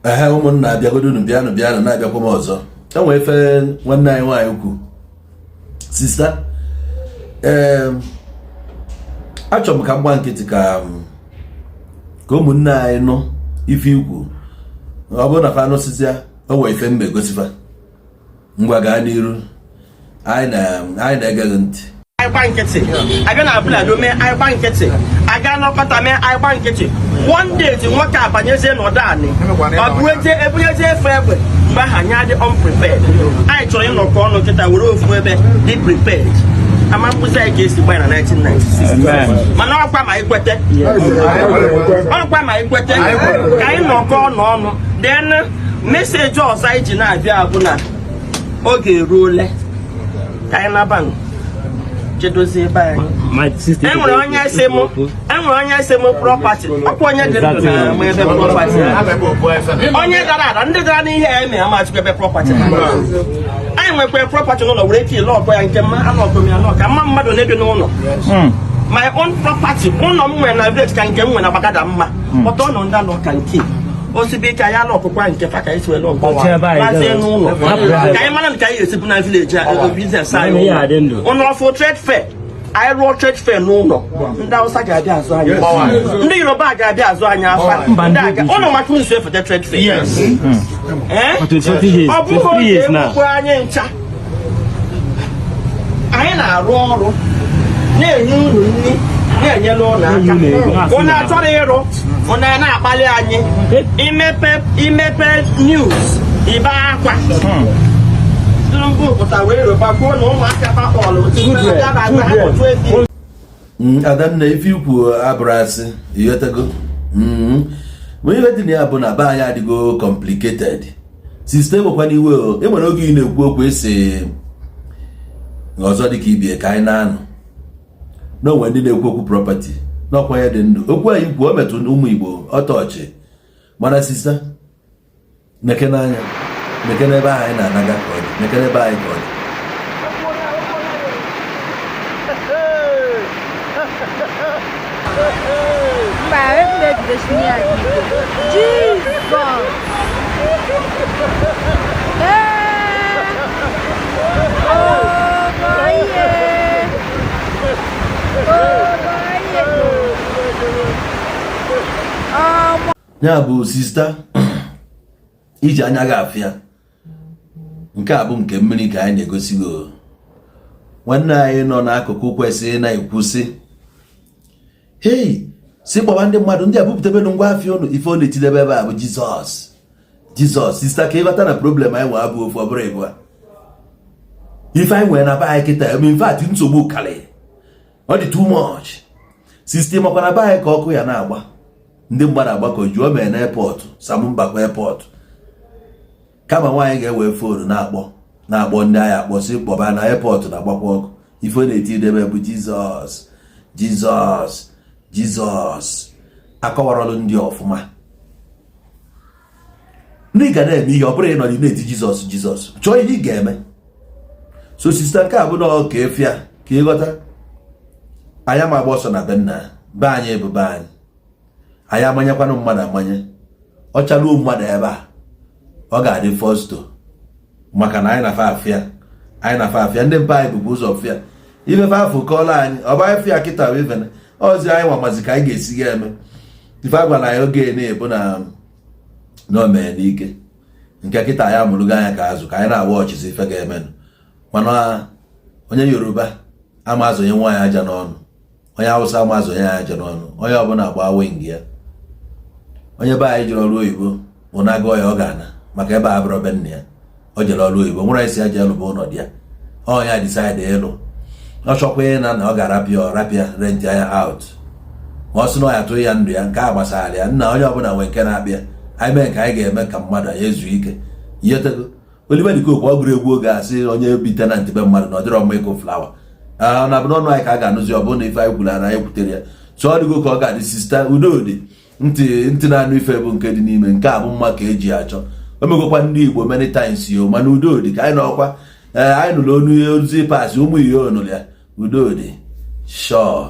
Ehe, ụmụnna, abịagodunu, bịanụ, bịanụ, na-abịakwa m ọzọ. Enwere ife nwanne anyị nwaanyị kwu. Sister, ee, achọrọ m ka m gba nkịtị ka ụmụnne anyị nụ ife ikwu. Ọ bụrụ na fa anụsịsịa, o nwere ife mba egosifa. Ngwa, gaa n'iru, anyị na-ege gị ntị. Anyị gba nkịtị, abịa na abụla mee anyị gba nkịtị, aga n'ọkọta mee anyị gba nkịtị. One day ti nwoke abanyezie n'ọdọ anị, ọ bụ ebunyezie efe egbe. Mgbe ahụ anyị adị unprepared. Anyị chọrọ ịnọkọ ọnụ kịta were ofu ebe dị prepared. Ama mkpụzi anyị ka esi gba ya na 1996, mana ọkwa ma ikwete, ọkwa ma ikwete ka anyị nọkọ ọnụ ọnụ. Then message ọzọ anyị ji na-abịa bụ na oge eruole ka anyị naba jedozie ebe anyị. Enwere onye si mụ property, ọkwa onye dị ndụ na-ama ebe property. Onye dara ada, ndị dara n'ihe ya eme amachikwa ebe property ha. Anyị nwekwara property n'ụlọ, were ike ile ọkọ ya nke mma anọkọ m ya nọ ka mma mmadụ na-ebi n'ụlọ. My own property, ụlọ m nwere na village ka nke m nwere na Gbagada mma pọta ọnọ ndị alọ ka nke osibe ike anyị alọ ọkụkwa nke fa ka anyị si were ọkụ lazie n'ụlọ ka anyị mara nke anyị ga-esibu na village business anyị. Ụlọ ọfụ trade fair, anyị rụọ trade fair n'ụlọ, ndị Hausa ga-abịa azụ anyị, ndị Yoruba ga-abịa azụ anyị afa. Ụlọ maka nso efete trade fair. Ọ bụghị oge egbukwe anyị ncha. Anyị na-arụ ọrụ na-enye unu nri, na-enyere ụlọ aka. Unu achọrọ ịrụ, unu na-akpali anyị. Imepe imepe news, ibe akwa Tinubu pụta wee rụba kwuo na ụmụaka bakpọlụ. Adanne, ife ikwu abụrụ asị, ịghọtago? Ma ihe dị na ya bụ na be anyị adịgo complicated. Sister, enwekwana iwe o. E nwere oge ị na-ekwu okwu esi ọzọ dịka ibie ka anyị na-anụ na onwe ndị na-ekwu okwu property n'ọkwa ya dị ndụ. Okwu anyị kwuo, o metụ ụmụ Igbo ọtọọchị. Mana sister, neke n'anya, neke n'ebe ahụ anyị na-anaga ka ọ dị, neke n'ebe anyị ka ọ dị. Mba, ebe m ejidesi ya biko. Jizọs! Ee! Oh, boy! Oh, boy! Oh, Ya bụ, sister, iji anya gị afịa nke a bụ nke mmiri ka anyị na-egosi gị o. Nwanne anyị nọ n'akụkụ kwesịrị na-ekwusị, "Hei, si kpọba ndị mmadụ, ndị a bupụtabenu ngwa afịa ụnụ." Ife ọ na-etidebe ebe a bụ Jizọs, Jizọs. Sister, ka ịghọta na problem anyị nwere abụ ofu, ọ bụrụ ịbụa. Ife anyị nwere na be anyị kịta, in fact, nsogbu karị, ọ dị too much. Sister, makwa na be anyị ka ọkụ ya na-agba, ndị mmadụ agbakọ juo mee na airport, Sam Mbakwe airport. Kama nwaanyị ga-ewe phone na-akpọ na-akpọ ndị agha akpọ sị kpọba na airport na-agbakwa ọkụ, ife ọ na-eti debe bụ Jizọs, Jizọs, Jizọs. Akọwarọlụ ndị ọfụma ndị ga na-eme ihe. Ọ bụrụ ịnọ na-eti Jizọs, Jizọs, chọọ ihe ị ga-eme. So sister, nke a bụ na ọ ka efia ka ịghọta anyị ama agba ọsọ na be nna be anyị bụ be anyị. Anyị amanyekwanụ mmadụ amanye, ọ chaluo mmadụ ebe a, ọ ga-adị fosto maka na anyị na-afa afịa, anyị na-afa afịa. Ndị mpa anyị bụkwa ụzọ fịa ife afọ kọọla anyị. Ọ bụ anyị fịa kịta bụ ife ọzi anyị nwa mazi ka anyị ga-esi ga eme ife a gwara anyị oge na-ebu na o mee n'ike nke kịta. Anyị amụrụgo anya ka azụ ka anyị na-awa ọchịchị ife ga-emenụ. Mana onye Yoruba ama azụnye nwaanyị aja n'ọnụ, onye Hausa ama azụnye ya aja n'ọnụ, onye ọbụla gbaa wing ya. Onye be anyị jere ọrụ oyibo bụ na agụọ ya, ọ ga-ana maka ebe a bụrụ be nna ya. O jere ọrụ oyibo nwere isi ya jee lụba ụlọ dị ya, ọ ya decide ịlụ. Ọ chọkwa ịna na ọ ga-arapịa, ọ rapịa rent ya out. Ma ọ sị na ọ ya tụghị ya ndụ ya, nke a gbasara ya. Nna, onye ọbụla nwee nke na-akpịa. Anyị mee nke anyị ga-eme ka mmadụ anyị ezu ike ihetego. Oliver De Coque, ọ gụrụ egwu oge a sị onye bi tenant be mmadụ na ọ dịrọ mma ịkụ flower na bụ n'ọnụ anyị ka a ga-anụzi. Ọ bụrụ na ife anyị kwuru na anyị kwutere ya, so ọ dịgo ka ọ ga-adị. Sister, udodị ntị, ntị na-anụ ife bụ nke dị n'ime. Nke a bụ mma ka eji achọ. O megokwa ndị Igbo many times yo, mana udodị ka anyị nọkwa. Ee, anyị nụrụ onu ozi pasị ụmụ ihe onụrụ ya. Udodị sure.